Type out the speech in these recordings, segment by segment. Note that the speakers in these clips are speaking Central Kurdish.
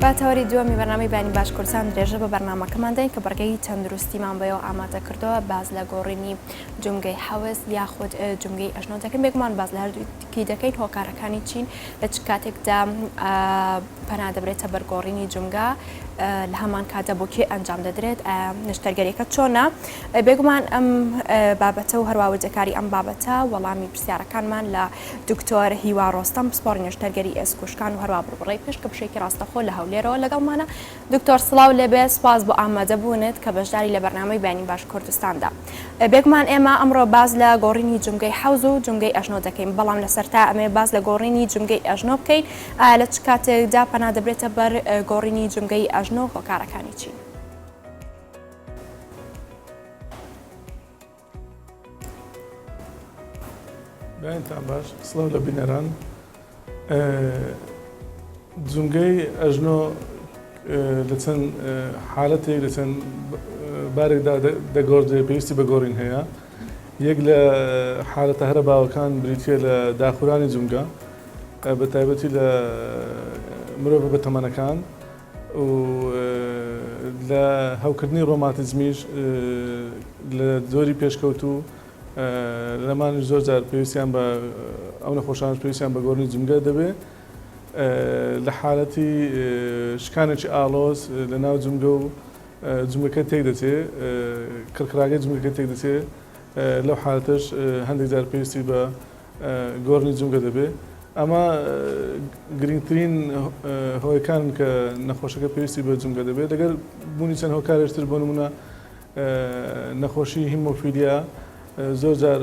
با تەوەری دووەمی بەرنامەی بەیانی باش کوردستان درێژە بە بەرنامەکەمان دەین کە بڕگەی تەندروستیمان بەیەوە ئامادە کردەوە باس لە گۆڕینی جومگەی حەوز یاخود جومگەی ئەژنۆ دەکەین بێگومان باس لە هەردووکی دەکەین هۆکارەکانی چین لە چ کاتێکدا پەنا دەبرێتە بەر گۆڕینی جومگە لە هەمان کاتدا بۆ کێ ئەنجام دەدرێت نەشتەرگەریەکە چۆنە بێگومان ئەم بابەتە و هەروە وردەکاری ئەم بابەتە وەڵامی پرسیارەکانمان لە دکتۆر هیوا ڕۆستەم پسپۆڕی نەشتەرگەری ئێسکوشکان و هەروە بڕبڕەی پشت کە بەشێکی ڕاستەخۆ لە هەولێرەوە لەگەڵمانە دکتۆر سڵاو لێبێ سوپاس بۆ ئامادەبوونت کە بەشداری لە بەرنامەی بەیانی باش کوردستاندا. بێگومان ئێمە ئەمڕۆ باس لە گۆڕینی جومگەی حەوز و جومگەی ئەژنۆ دەکەین، بەڵام لە سەرتا ئەمەوێ باس لە گۆڕینی جومگەی ئەژنۆ بکەین، ئایا لە چ کاتێکدا پەنا دەبرێتە بەر گۆڕینی جومگەی ئەژنۆ، هۆکارەکانی چین؟ بەیانتان باش سڵاو لە بینەران جومگەی ئەژنۆ لە چەند حالەتێک لە چەند بارێکدا دەگۆڕدرێ پێویستی بە گۆڕین هەیە یەک لە حالەتە هەرە باوەکان بریتە لە داخورانی جومگە بە تایبەتی لە مرۆڤە بە تەمەنەکان و لە هەوکردنی ڕۆماتیزمیش لە جۆری پێشکەوتوو لەمانیش زۆر جار پێویستیان بە ئەو نەخۆشانەش پێویستیان بە گۆڕینی جومگە دەبێ لە حالەتی شکانێکی ئاڵۆز لە ناو جومگە و جومگەکە تێک دەچێ کڕکڕاگەی جومگەکە تێک دەچێ لەو حالەتەش هەندێک جار پێویستی بە گۆڕینی جومگە دەبێ ئەمە گرنگترین هۆیەکانن کە نەخۆشەکە پێویستی بە جومگە دەبێت لەگەر بوونی چەند هۆکارێکتر بۆ نمونە نەخۆشی هیمۆفیلیا زۆر جار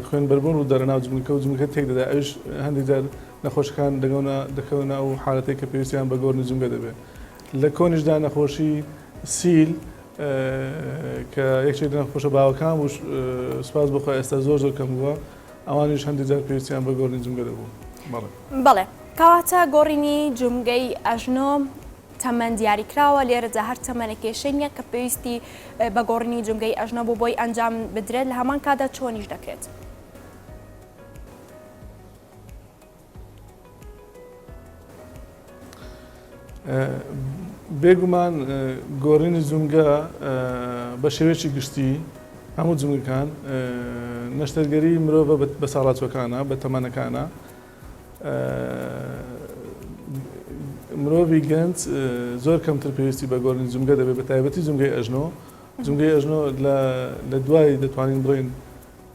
خوێنبەربوون ڕوو دەرە ناو جومگەکە و جومگەکە تێک دەدا ئەویش هەندێک جار نەخۆشەکان دەگەونە دەکەونە ئەو حالەتێک کە پێویستیان بە گۆڕینی جومگە دەبێت لە کۆنیشدا نەخۆشی سیل کە یەکێک لە نەخۆشە باوەکان بوو سوپاس بۆ خوا ئێستا زۆر زۆر کەم بووە ئەوانیش هەندێک جار پێویستیان بە گۆڕینی جومگە دەبوو. بەڵێ. بەڵێ. کەواتە گۆڕینی جومگەی ئەژنۆ تەمەن دیاریکراوە، لێرەدا هەر تەمەنێک کێشەی نییە کە پێویستی بە گۆڕینی جومگەی ئەژنۆ بوو بۆی ئەنجام بدرێت، لە هەمان کاتدا چۆنیش دەکرێت؟ بێگومان گۆڕینی جومگە بە شێوەیەکی گشتی هەموو جومگەکان نەشتەرگەری مرۆڤە بە ساڵاچوەکانە بە تەمەنەکانە مرۆڤی گەنج زۆر کەمتر پێویستی بە گۆڕینی جومگە دەبێت بە تایبەتی جومگەی ئەژنۆ جومگەی ئەژنۆ لە دوای دەتوانین بڵێین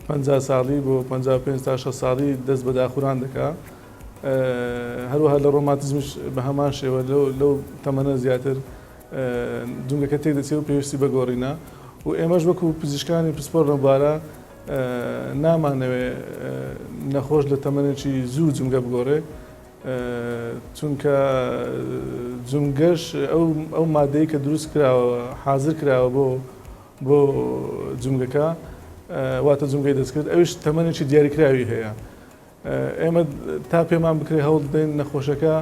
50 ساڵی بۆ 55 تا 60 ساڵی دەست بە داخوران دەکا هەروەها لە ڕۆماتیزمیش بە هەمان شێوە لەو تەمەنە زیاتر جومگەکە تێک دەچێت و پێویستی بە گۆڕینە و ئێمەش وەکو پزیشکانی پسپۆر لەم بوارە نامانەوێ نەخۆش لە تەمەنێکی زوو جومگە بگۆڕێ چونکە جومگەش ئەو مادەی کە دروست کراوە حازر کراوە بۆ بۆ جومگەکە واتە جومگەی دەستکرد ئەویش تەمەنێکی دیاریکراوی هەیە ئێمە تا پێمان بکرێت هەوڵ دەدەین نەخۆشەکە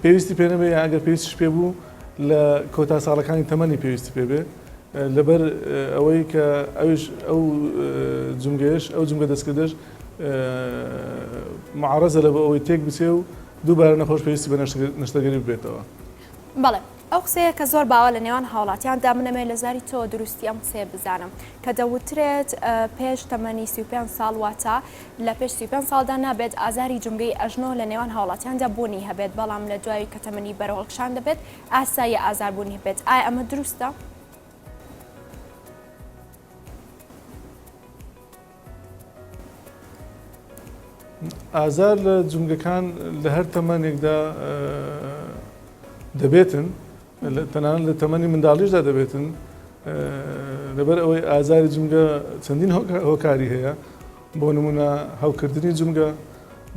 پێویستی پێ نەبێ یان ئەگەر پێویستیش پێ بوو لە کۆتا ساڵەکانی تەمەنی پێویستی پێ بێ لەبەر ئەوەی کە ئەویش ئەو جومگەیەش ئەو جومگە دەستکردەش معرەزە لە بۆ ئەوەی تێک بچێ و دووبارە نەخۆش پێویستی بە نەشتەرگەری ببێتەوە. بەڵێ ئەو قسەیە کە زۆر باوە لە نێوان هاوڵاتیاندا، من ئەمەوێت لە زاری تۆوە دروستی ئەم قسەیە بزانم کە دەوترێت پێش تەمەنی 35 ساڵ واتە لە پێش 35 ساڵدا نابێت ئازاری جومگەی ئەژنۆ لە نێوان هاوڵاتیاندا بوونی هەبێت بەڵام لە دوای کە تەمەنی بەرەو هەڵکشان دەبێت ئاساییە ئازار بوونی هەبێت ئایا ئەمە دروستە؟ ئازار لە جومگەکان لە هەر تەمەنێکدا دەبێتن تەنانەت لە تەمەنی منداڵیشدا دەبێتن لەبەر ئەوەی ئازاری جومگە چەندین هۆکاری هەیە بۆ نمونە هەوکردنی جومگە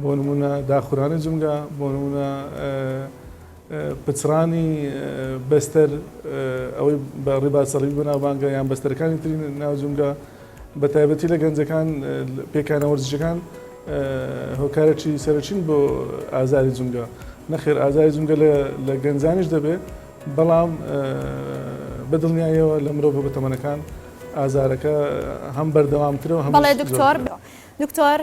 بۆ نمونە داخورانی جومگە بۆ نمونە پچڕانی بەستەر ئەوەی بە ڕیبات سەڵیبی بەناوبانگە یان بەستەرەکانی تری ناو جومگە بە تایبەتی لە گەنجەکان پێکانە وەرزشەکان هۆکارێکی سەرەکین بۆ ئازاری جومگە نەخێر ئازاری جومگە لە گەنجانیش دەبێت بەڵام بە دڵنیاییەوە لە مرۆڤە بەتەمەنەکان ئازارەکە هەم بەردەوامترە و هەم بەڵێ دکتۆر. دکتۆر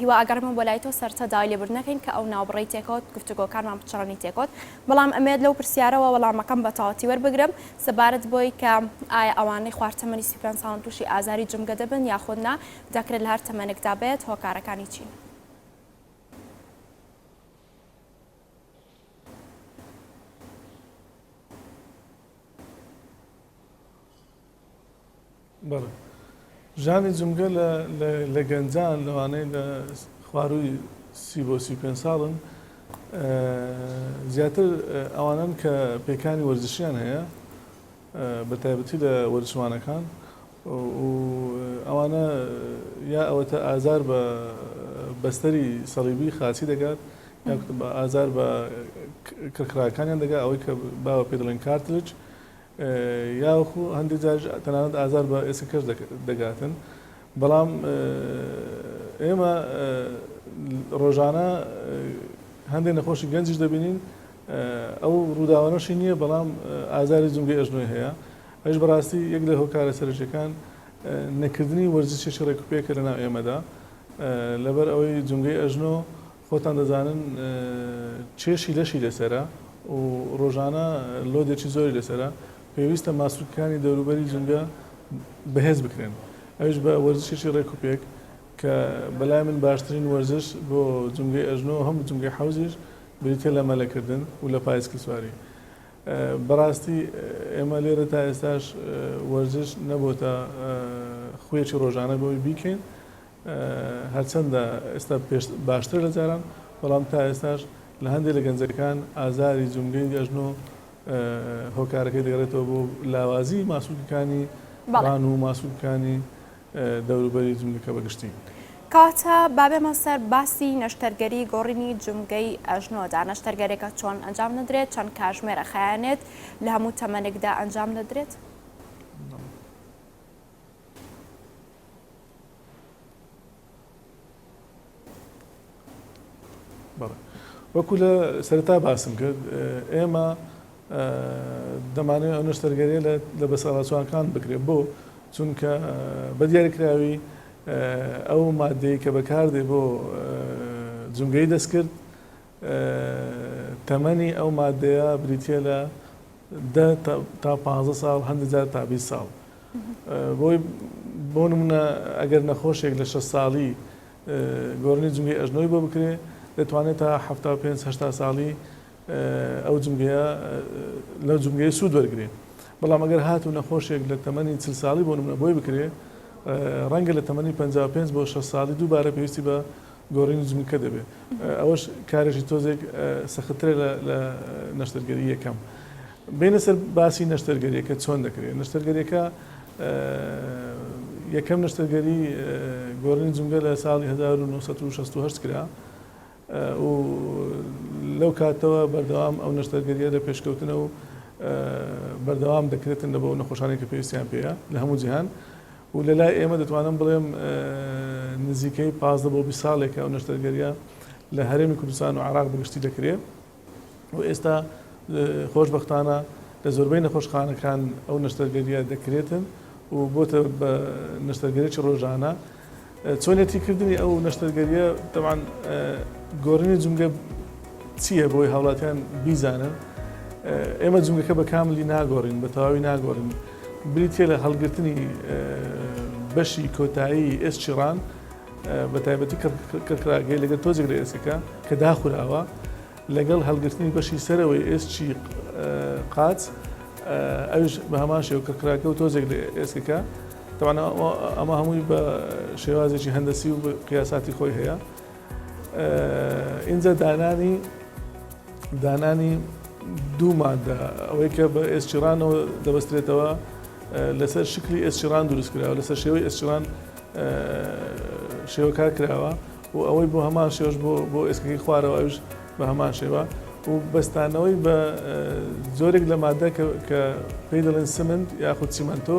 هیوا ئەگەڕێمەوە بۆ لای تۆ سەرتا داوای لێبوردن ئەکەین کە ئەو ناوبڕەی تێکەوت گفتوگۆکانمان پچڕانی تێکەوت بەڵام ئەمەوێت لەو پرسیارەوە وەڵامەکەم بە تەواوەتی وەربگرم سەبارەت بۆی کە ئایا ئەوانەی خوار تەمەنی 35 ساڵن تووشی ئازاری جومگە دەبن یاخود نا دەکرێت لە هەر تەمەنێکدا بێت هۆکارەکانی چین؟ بەڵێ ژانی جومگە لە گەنجان لەوانەیە لە خوارووی سی بۆ 35 ساڵن زیاتر ئەوانەن کە پێکانی وەرزشیان هەیە بە تایبەتی لە وەرزشوانەکان و ئەوانە یا ئەوەتە ئازار بە بەستەری سەڵیبی خاچی دەگات یا ئازار بە کڕکڕاکانیان دەگات ئەوەی کە باوە پێ دەڵێن cartilage یاخو هەندێک جاریش تەنانەت ئازار بە ئێسکەکەش دەگاتن بەڵام ئێمە ڕۆژانە هەندێک نەخۆشی گەنجیش دەبینین ئەو ڕووداوانەشی نییە بەڵام ئازاری جومگەی ئەژنۆی هەیە ئەویش بەڕاستی یەک لە هۆکارە سەرەکیەکان نەکردنی وەرزشێکی ڕێکوپێکە لەناو ئێمەدا لەبەر ئەوەی جومگەی ئەژنۆ خۆتان دەزانن کێشی لەشی لەسەرە و ڕۆژانە لۆدێکی زۆری لەسەرە، پێویستە ماسولکەکانی دەوروبەری جومگە بەهێز بکرێن، ئەویش بە وەرزشێکی ڕێک و پێک کە بەلای من باشترین وەرزش بۆ جومگەی ئەژنۆ و هەم جومگەی حەوزیش بریتیە لە مەلەکردن و لە پایسکلسواری. بەڕاستی ئێمە لێرە تا ئێستاش وەرزش نەبۆتە خویەکی ڕۆژانە بۆی بیکەین، هەرچەندە ئێستا باشترە لە جاران، بەڵام تا ئێستاش لە هەندێک لە گەنجەکان ئازاری جومگەی ئەژنۆ هۆکارەکەی دەگەڕێتەوە بۆ لاوازی ماسولکەکانی ڕان و ماسولکەکانی دەوروبەری جومگەکە بە گشتی. کەواتە با بێمە سەر باسی نەشتەرگەری گۆڕینی جومگەی ئەژنۆدا، نەشتەرگەریەکە چۆن ئەنجام دەدرێت، چەند کاژمێر ئەخایەنێت، لە هەموو تەمەنێکدا ئەنجام دەدرێت؟ بەڵێ وەکو لە سەرەتا باسم کرد ئێمە دەمانەوێت ئەو نەشتەرگەریە لە بەساڵاچوانکان بکرێت بۆ چونکە بە دیاریکراوی ئەو مادەی کە بەکاردێ بۆ جومگەی دەستکرد تەمەنی ئەو مادەیە بریتە لە دە تا 15 ساڵ هەندێک جار تا 20 ساڵ بۆی بۆ نمونە ئەگەر نەخۆشێک لە 6 ساڵی گۆڕینی جومگەی ئەژنۆی بۆ بکرێ دەتوانێت تا 75 هەشتا ساڵی ئەو جومگەیە لەو جومگەیە سوود وەرگێ بەڵام ئەگەر هاتوو نەخۆشێک لە تەمەنی 40 ساڵی بۆ نمونە بۆی بکرێ ڕەنگە لە تەمەنی 55 بۆ 6 ساڵی دووبارە پێویستی بە گۆڕینی جومگەکە دەبێت ئەوەش کارێکی تۆزێک سەختترە لە نەشتەرگەری یەکەم. بێینە سەر باسی نەشتەرگەریەکە چۆن دەکرێت نەشتەرگەریەکە یەکەم نەشتەرگەری گۆڕینی جومگە لە ساڵی 1968 کرا و لەو کاتەوە بەردەوام ئەو نەشتەرگەریە لە پێشکەوتنە و بەردەوام دەکرێتن لە بۆ نەخۆشانی کە پێویستیان پێیە لە هەموو جیهان و لە لای ئێمە دەتوانم بڵێم نزیکەی 15 بۆ 20 ساڵێکە ئەو نەشتەرگەریە لە هەرێمی کوردستان و عراق بەگشتی دەکرێت و ئێستا خۆشبەختانە لە زۆربەی نەخۆشخانەکان ئەو نەشتەرگەریە دەکرێتن و بۆتە بە نەشتەرگەریی ڕۆژانە. چۆنیەتی کردنی ئەو نەشتەرگەریە تەبعەن گۆڕینی جومگە چییە بۆی هاوڵاتیان بیزانن ئێمە جومگەکە بە کاملی ناگۆڕین بە تەواوی ناگۆڕین بریتە لە هەڵگرتنی بەشی کۆتایی ئێسکی ڕان بە تایبەتی کڕکراگەی لەگەڵ تۆزێک لە ئێسکەکە کە داخوراوە لەگەڵ هەڵگرتنی بەشی سەرەوەی ئێسکی قاچ ئەویش بە هەمان شێوە کڕکراکە و تۆزێک لە ئێسکەکە تەبعەن ئەمە هەمووی بە شێوازێکی هەندەسی و قیاساتی خۆی هەیە ئینجا دانانی دانانی دوو مادە ئەوەی کە بە ئێسکی ڕانەوە دەبەسترێتەوە لەسەر شکلی ئێسکی ڕان دروست کراوە لەسەر شێوەی ئێسکی ڕان شێوەکار کراوە و ئەوەی بۆ هەمان شێوەش بۆ بۆ ئێسکەکەی خوارەوە ئەویش بە هەمان شێوە و بەستانەوەی بە جۆرێک لە مادە کە پێی دەڵێن cement یاخود چیمەنتۆ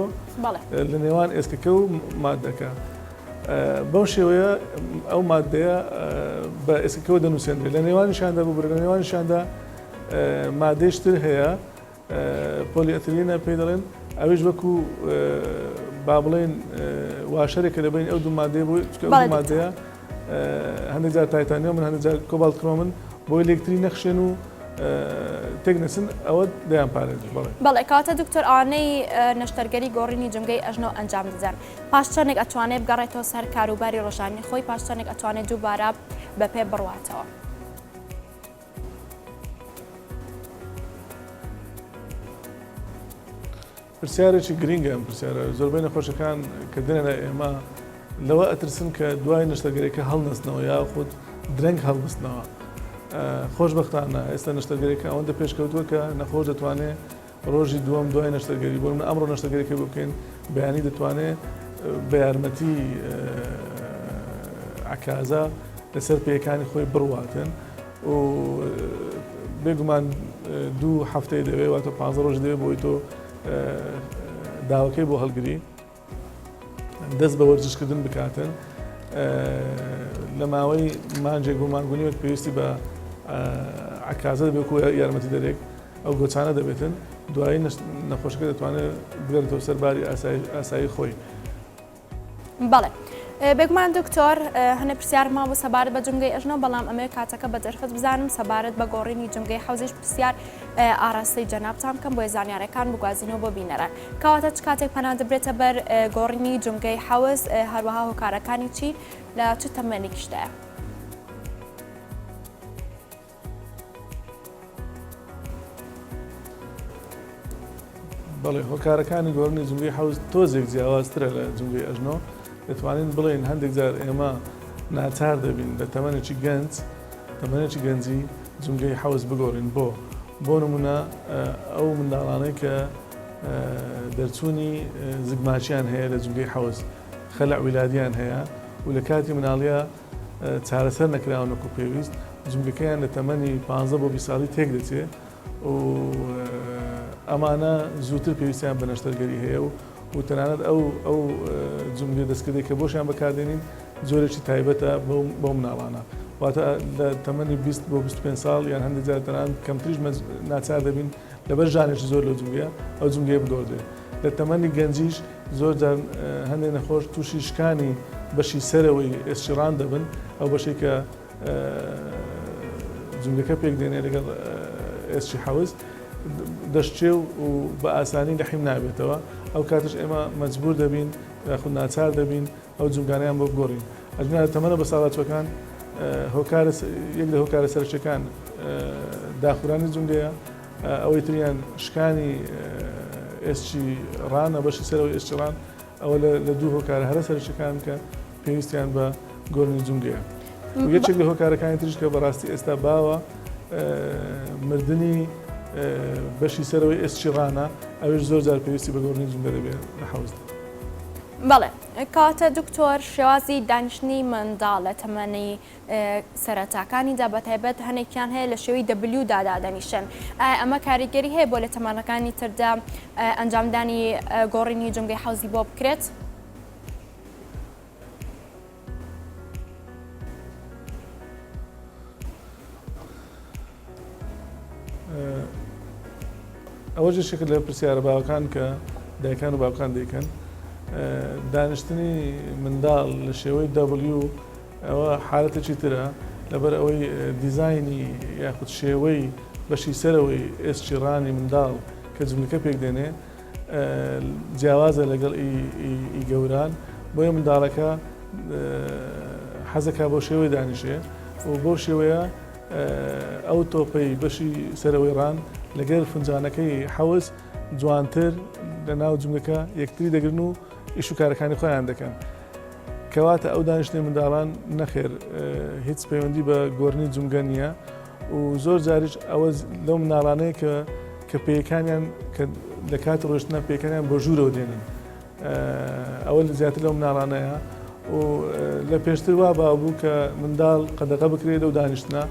لە نێوان ئێسکەکە و مادەکە. بەو شێوەیە ئەو مادەیە بە ئێسکەکەوە دەنووسێنرێت لە نێوانیشاندا ببورە لە نێوانیشاندا مادەیش تر هەیە پۆلی ئەتیلینە پێی دەڵێن ئەویش وەکو با بڵێین واشەرێکە لە بەین ئەو دوو مادەیە بۆ چونکە ئەو دوو مادەیە هەندێک جار تایتانیۆمن هەندێک جار کۆباڵت کرۆمن بۆی لێکتری نەخشێن و تێک نەچن ئەوە دەیان پارێزن بەڵێ. بەڵێ کەواتە دکتۆر ئەوانەی نەشتەرگەری گۆڕینی جومگەی ئەژنۆ ئەنجام دەدەن پاش چەندێک ئەتوانێت بگەڕێتەوە سەر کاروباری ڕۆژانی خۆی پاش چەندێک ئەتوانێت دووبارە بە پێ بڕواتەوە؟ پرسیارێکی گرینگە ئەم پرسیارە، زۆربەی نەخۆشەکان کە دێنە لای ئێمە لەوە ئەترسن کە دوای نەشتەرگەریەکە هەڵنەستنەوە یاخود درەنگ هەڵبستنەوە. خۆشبەختانە ئێستا نەشتەرگەریەکە ئەوەندە پێشکەوتووە کە نەخۆش دەتوانێت ڕۆژی دووەم دوای نەشتەرگەری بۆ نمونە ئەمڕۆ نەشتەرگەریەکە بۆ بکەین بەیانی دەتوانێت بە یارمەتی عکازە لەسەر پێیەکانی خۆی بڕواتن و بێگومان دوو هەفتەی دەوێت واتە پ ڕۆژ دەوێت بۆی تۆ داوەکەی بۆ هەڵگری دەست بە وەرزشکردن بکاتن لە ماوەی مانجێک بۆ مانگونیوەک پێویستی بە عکازە دەبێت و یارمەتی دەرێک ئەو گۆچانە دەبێتن دوایی نەخۆشەکە دەتوانێت بگەڕێتەوە سەر باری ئاسایی خۆی. بەڵێ بێگومان دکتۆر هەنێ پرسیار مابوو سەبارەت بە جومگەی ئەژنۆ بەڵام ئەمەوێ کاتەکە بە دەرفەت بزانم سەبارەت بە گۆڕینی جومگەی حەوزیش پرسیار ئاراستەی جەنابتان بکەم بۆیە زانیارەکان بگوازینەوە بۆ بینەران کەواتە چ کاتێک پەنا دەبرێتە بەر گۆڕینی جومگەی حەوز هەروەها هۆکارەکانی چی لە چ تەمەنێکیشدایە؟ بەڵێ هۆکارەکانی گۆڕینی جومگەی حەوز تۆزێک جیاوازترە لە جومگەی ئەژنۆ دەتوانین بڵێین هەندێک جار ئێمە ناچار دەبین لە تەمەنێکی گەنج تەمەنێکی گەنجی جومگەی حەوز بگۆڕین بۆ بۆ نمونە ئەو منداڵانەی کە دەرچوونی زگماکیان هەیە لە جومگەی حەوز خەلع ویلادیان هەیە و لە کاتی مناڵیە چارەسەر نەکراون وەکو پێویست، جومگەکەیان لە تەمەنی 15 بۆ 20 ساڵی تێک دەچێ و ئەمانە زووتر پێویستیان بە نەشتەرگەری هەیە و و تەنانەت ئەو ئەو جومگە دەستکردەی کە بۆشیان بەکاردێنین جۆرێکی تایبەتە بەو مناڵانە واتە لە تەمەنی 20 بۆ 25 ساڵ یان هەندێک جار تەنانەت کەمتریش ناچار دەبین لەبەر ژانێکی زۆر لەو جومگەیە ئەو جومگەیە بگۆڕدرێت لە تەمەنی گەنجیش زۆر جار هەندێک نەخۆش تووشی شکانی بەشی سەرەوەی ئێسکی ڕان دەبن، ئەو بەشەی کە جومگەکە پێک دێنێ لەگەڵ ئێسکی حەوز دەشکێ و بە ئاسانی لەحیم نابێتەوە، ئەو کاتەش ئێمە مەجبوور دەبین یاخود ناچار دەبین ئەو جومگانەیان بۆ بگۆڕین. ئەگینا لە تەمەنە بەساڵاچووەکان هۆکارە یەک لە هۆکارە سەرەکیەکان داخورانی جومگەیە، ئەوەی تریان شکانی ئێسکی ڕانە، بەشی سەرەوەی ئێسکی ڕان، ئەوە لە دوو هۆکارە هەرە سەرەکیەکان کە پێویستیان بە گۆرنی جومگەیە. یەکێک لە هۆکارەکانی تریش کە بەڕاستی ئێستا باوە مردنی بەشی سەرەوەی ئێسکی ڕانە، ئەویش زۆر جار پێویستی بە گۆڕینی جومگە دەبێت لە حەوزدا. بەڵێ کەواتە دکتۆر شێوازی دانیشتنی منداڵ لە تەمەنی سەرەتاکانیدا بەتایبەت هەنێکیان هەیە لە شێوەی W دا دادەنیشن ئایا ئەمە کاریگەری هەیە بۆ لە تەمەنەکانی تردا ئەنجامدانی گۆڕینی جومگەی حەوزی بۆ بکرێت؟ ئەوەش یەکێکە لە پرسیارە باوەکان کە دایکان و باوکان دەیکەن دانیشتنی منداڵ لە شێوەی W ئەوە حالەتێکی ترە لەبەر ئەوەی دیزاینی یاخود شێوەی بەشی سەرەوەی ئێسکی ڕانی منداڵ کە جملەکە پێک دێنێ جیاوازە لەگەڵ ئی گەوران بۆیە منداڵەکە حەزەکا بۆ شێوەی دانیشێ و بەو شێوەیە ئەو تۆپەی بەشی سەرەوەی ڕان لەگەر فنجانەکەی حەوز جوانتر لە ناو جملەکە یەکتری دەگرن و ئیش و کارەکانی خۆیان دەکەن. کەواتە ئەو دانیشتنەی منداڵان نەخێر هیچ پەیوەندی بە گۆرنی جومگە نییە و زۆر جاریش ئەوە لەو مناڵانەیە کە کە پێیەکانیان کە لە کاتی ڕۆشتنە پێکانیان بۆ ژوورەوە دێنن ئەوە زیاتر لەو مناڵانەیە و لە پێشتر وا باو بوو کە منداڵ قەدەغە بکرێت لەو دانیشتنە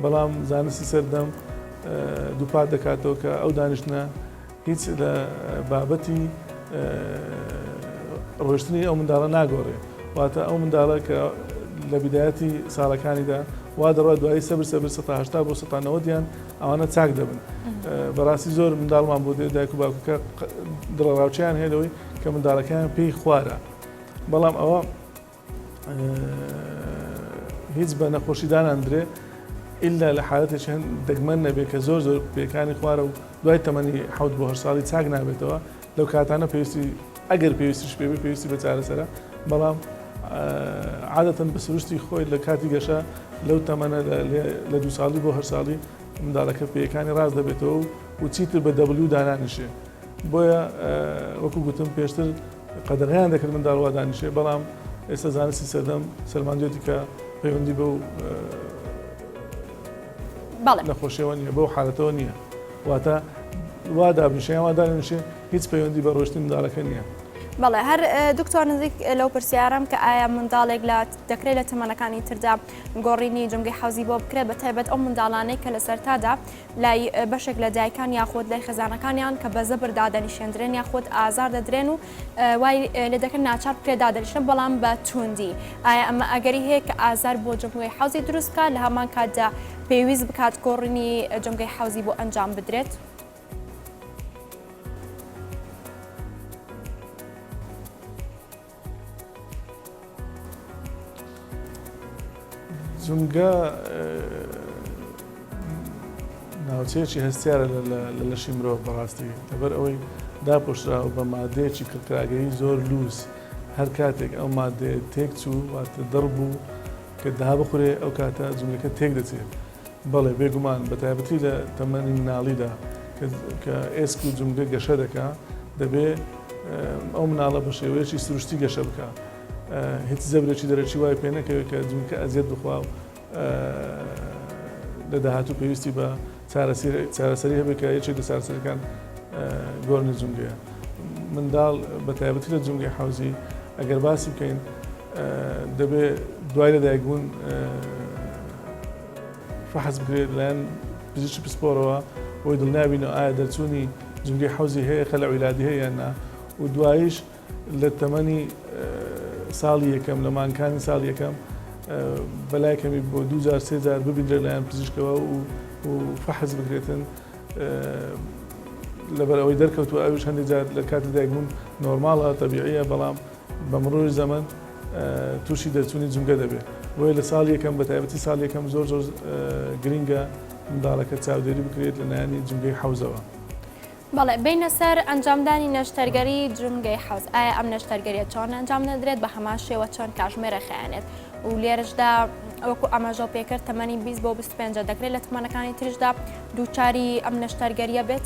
بەڵام زانستی سەردەم دووپات دەکاتەوە کە ئەو دانیشتنە هیچ لە بابەتی ڕۆشتنی ئەو منداڵە ناگۆڕێ واتە ئەو منداڵە کە لە بیدایەتی ساڵەکانیدا وا دەڕوا دوایی سەبر سەبر 180 بۆ 190یان ئەوانە چاک دەبن. بەڕاستی زۆر منداڵمان بۆ دێ دایک و باوکەکە دڵەڕاوکێیان هەیە لەوەی کە منداڵەکەیان پێی خوارە، بەڵام ئەوە هیچ بە نەخۆشی داناندرێ ئللا لە حالەتێکی هەند دەگمەن نەبێ کە زۆر زۆر پێکانی خوارە و دوای تەمەنی حەوت بۆ هەشت ساڵی چاک نابێتەوە لەو کاتانە پێویستی ئەگەر پێویستیش پێ بێ پێویستی بە چارەسەرە بەڵام عادەتەن بە سروشتی خۆی لە کاتی گەشە لەو تەمەنە لە دوو ساڵی بۆ هەشت ساڵی منداڵەکە پێیەکانی ڕاست دەبێتەوە و چیتر بە دەبلیو دانانیشێ بۆیە وەکو گوتم پێشتر قەدەغەیان دەکرد منداڵ وا دانیشێ، بەڵام ئێستا زانستی سەردەم سەلماندوێتی کە پەیوەندی بەو نەخۆشیەوە نییە، بەو حالەتەوە نییە. واتە وا دابنیشێ یان وا دانەنیشێ هیچ پەیوەندی بە ڕۆیشتنی منداڵەکە نییە. بەڵێ هەر دکتۆر نزیک لەو پرسیارەم کە ئایا منداڵێک لە دەکرێت لە تەمەنەکانی تردا گۆڕینی جومگەی حەوزی بۆ بکرێت بە تایبەت ئەو منداڵانەی کە لە سەرتادا لای بەشێک لە دایکان یاخود لای خێزانەکانیان کە بە زەبر دادەنیشێندرێن یاخود ئازار دەدرێن و وای لێ دەکەن ناچار بکرێت دادەنیشن بەڵام بە توندی ئایا ئەمە ئەگەری هەیە کە ئازار بۆ جومگەی حەوزی دروست بکات لە هەمان کاتدا پێویست بکات گۆڕینی جومگەی حەوزی بۆ ئەنجام بدرێت؟ جومگە ناوچەیەکی هەستیارە لە لەشی مرۆڤ بەڕاستی لەبەر ئەوەی داپۆشراوە بە مادەیەکی کڕکراگەیی زۆر لووس هەر کاتێک ئەو مادەیە تێک چوو واتە دڕ بوو کە دابخورێ ئەو کاتە جومگەکە تێک دەچێت بەڵێ بێگومان بە تایبەتی لە تەمەنی مناڵیدا کە ئێسک و جومگە گەشە دەکا دەبێ ئەو مناڵە بە شێوەیەکی سروشتی گەشە بکا هیچ زەبرێکی دەرەکی وای پێ نەکەوێت کە جومگە ئەزیەت بخوا و لە داهاتوو پێویستی بە چارەسەری هەبێت کە یەکێک لە چارەسەرەکان گۆڕنی جومگەیە. منداڵ بە تایبەتی لە جومگەی حەوزی ئەگەر باسی بکەین دەبێ دوای لەدایکبوون فەحس بکرێت لەلایەن پزیشکی پسپۆرەوە بۆی دڵنیابینەوە ئایا دەرچوونی جومگەی حەوزی هەیە خەلع ویلادی هەیە یان نا و دواییش لە تەمەنی ساڵی یەکەم لە مانگەکانی ساڵی یەکەم بەلای کەمی بۆ دوو جار سێ جار ببینرێت لەلایەن پزیشکەوە و و فەحس بکرێتن لەبەر ئەوەی دەرکەوتووە ئەویش هەندێک جار لە کاتی دایکبوون نۆرماڵە تەبیعیە بەڵام بە مروری زەمەن تووشی دەرچوونی جومگە دەبێت بۆیە لە ساڵی یەکەم بە تایبەتی ساڵی یەکەم زۆر زۆر گرینگە منداڵەکە چاودێری بکرێت لە لایەنی جومگەی حەوزەوە. بەڵێ بێینە سەر ئەنجامدانی نەشتەرگەری جومگەی حەوز ئایا ئەم نەشتەرگەریە چۆن ئەنجام دەدرێت بە هەمان شێوە چەند کاژمێرە خایەنێت و لێرەشدا وەکو ئاماژەو پێکرد تەمەنی 20 بۆ 25 دەکرێت لە تەمەنەکانی تریشدا دووچاری ئەم نەشتەرگەریە بێت؟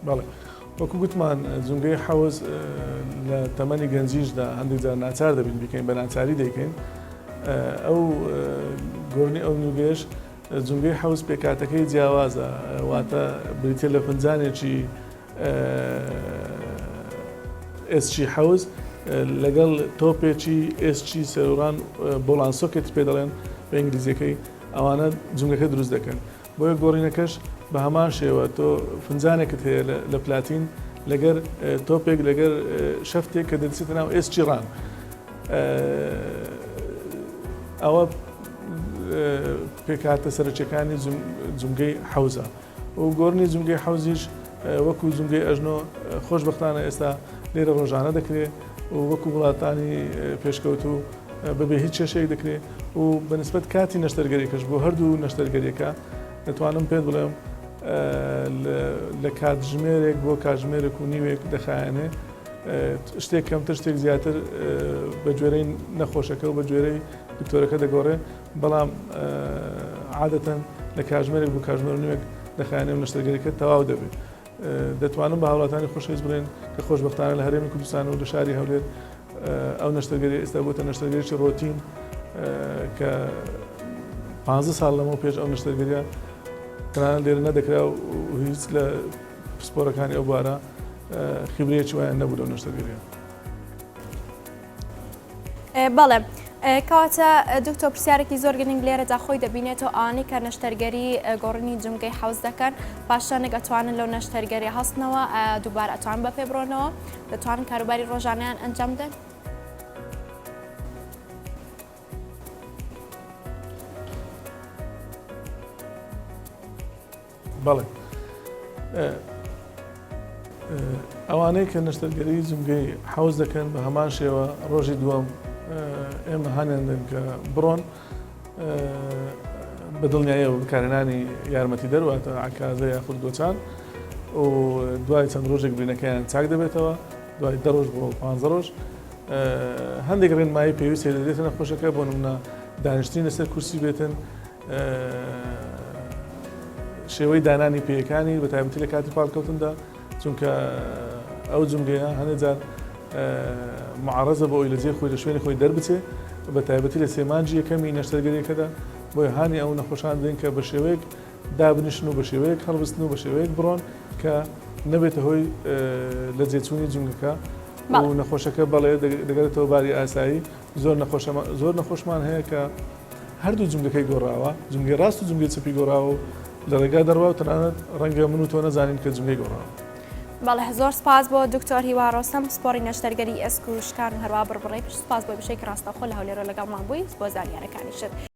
بەڵێ وەکو گوتمان جومگەی حەوز لە تەمەنی گەنجیشدا هەندێک جار ناچار دەبین بیکەین بە ناچاری دەیکەین ئەو گۆرنی ئەو نوگەش جومگەی حەوز پێکاتەکەی جیاوازە واتە بریتە لە فنجانێکی ئێسکی حەوز لەگەڵ تۆپێکی ئێسکی سەرۆڕان ball and socket پێ دەڵێن بە ئینگلیزیەکەی ئەوانە جومگەکە دروست دەکەن بۆیە گۆڕینەکەش بە هەمان شێوە تۆ فنجانێکت هەیە لە پلاتین لەگەر تۆپێک لەگەر شەفتێک کە دەچێتە ناو ئێسکی ڕان ئەوە پێکهاتە سەرەکیەکانی جومگەی حەوزە و گۆڕنی جومگەی حەوزیش وەکو جومگەی ئەژنۆ خۆشبەختانە ئێستا لێرە ڕۆژانە دەکرێت و وەکو وڵاتانی پێشکەوتوو بەبێ هیچ کێشەیەک دەکرێت و بە نسبەت کاتی نەشتەرگەریەکەش بۆ هەردوو نەشتەرگەریەکە دەتوانم پێت بڵێم لە کاتژمێرێک بۆ کاتژمێرێک و نیوێک دەخایەنێ شتێک کەمتر شتێک زیاتر بە گوێرەی نەخۆشەکە و بە گوێرەی دکتۆرەکە دەگۆڕێ بەڵام عادەتەن لە کاژمێرێک بۆ کاژمێر و نیوێک دەخایەنێ و نەشتەرگەریەکە تەواو دەبێت. دەتوانم بە هاوڵاتانی خۆشەویست بڵێن کە خۆشبەختانە لە هەرێمی کوردستان و لە شاری هەولێر ئەو نەشتەرگەری ئێستا بۆتە نەشتەرگەریی ڕۆتین کە پ ساڵ لەمەو پێش ئەو نەشتەرگەریە تەنانەت لێرە نەدەکرا و هیچ لە پسپۆرەکانی ئەو بوارە خیبرەیەکی وایان نەبوو لەو نەشتەرگەریە. بەڵێ. کەواتە دکتۆر پرسیارێکی زۆر گرنگ لێرەدا خۆی دەبینێتەوە ئەوانەی کە نەشتەرگەری گۆڕینی جومگەی حەوز دەکەن پاشانێک ئەتوانن لەو نەشتەرگەری هەستنەوە دووبارە ئەتوان بە پێ بڕۆنەوە دەتوانن کاروباری ڕۆژانیان ئەنجام بدەن؟ بەڵێ ئەوانەی کە نەشتەرگەری جومگەی حەوز دەکەن بە هەمان شێوە ڕۆژی دووەم ئێمە هانیان دەن کە بڕۆن بە دڵنیاییەوە بەکارهێنانی یارمەتی دەرواتە عکازە یاخود گۆچان و دوای چەند ڕۆژێک برینەکەیان چاک دەبێتەوە دوای دە ڕۆژ بۆ پ ڕۆژ هەندێک ڕێنمایی پێویست دەدرێتە نەخۆشەکە بۆ نمونە دانیشتنی لەسەر کورسی بێتن شێوەی دانانی پێیەکانی بە تایبەتی لە کاتی پاڵکەوتندا چونکە ئەو جومگەیە هەندێک جار معرەزە بۆ ئەوی لە جێ خۆی لە شوێنی خۆی دەربچێ بە تایبەتی لە سێ مانگی یەکەمی نەشتەرگەریەکەدا بۆیە هانی ئەو نەخۆشان دەین کە بە شێوەیەک دابنیشن و بە شێوەیەک هەڵبستن و بە شێوەیەک بڕۆن کە نەبێتە هۆی لە جێچوونی جومگەکە و نەخۆشەکە بەڵێ دەگەرێتەوە باری ئاسایی زۆر نەخۆشە زۆر نەخۆشمان هەیە کە هەردوو جومگەکەی گۆڕاوە، جومگەی ڕاست و جومگەی چەپی گۆڕاوە و لە ڕێگا دەڕوا و تەنانەت ڕەنگە من و تۆ نەزانین کە جومگەی گۆڕاوە. بەڵێ زۆر سپاس بۆ دکتۆر هیوا ڕۆستەم پسپۆڕی نەشتەرگەری ئێسک و شکان و هەروا بڕبڕەی پشت سپاس بۆ بشێکی ڕاستەوخۆ لە هەولێرەوە لەگەڵمان بووی بۆ زانیارەکانیشت.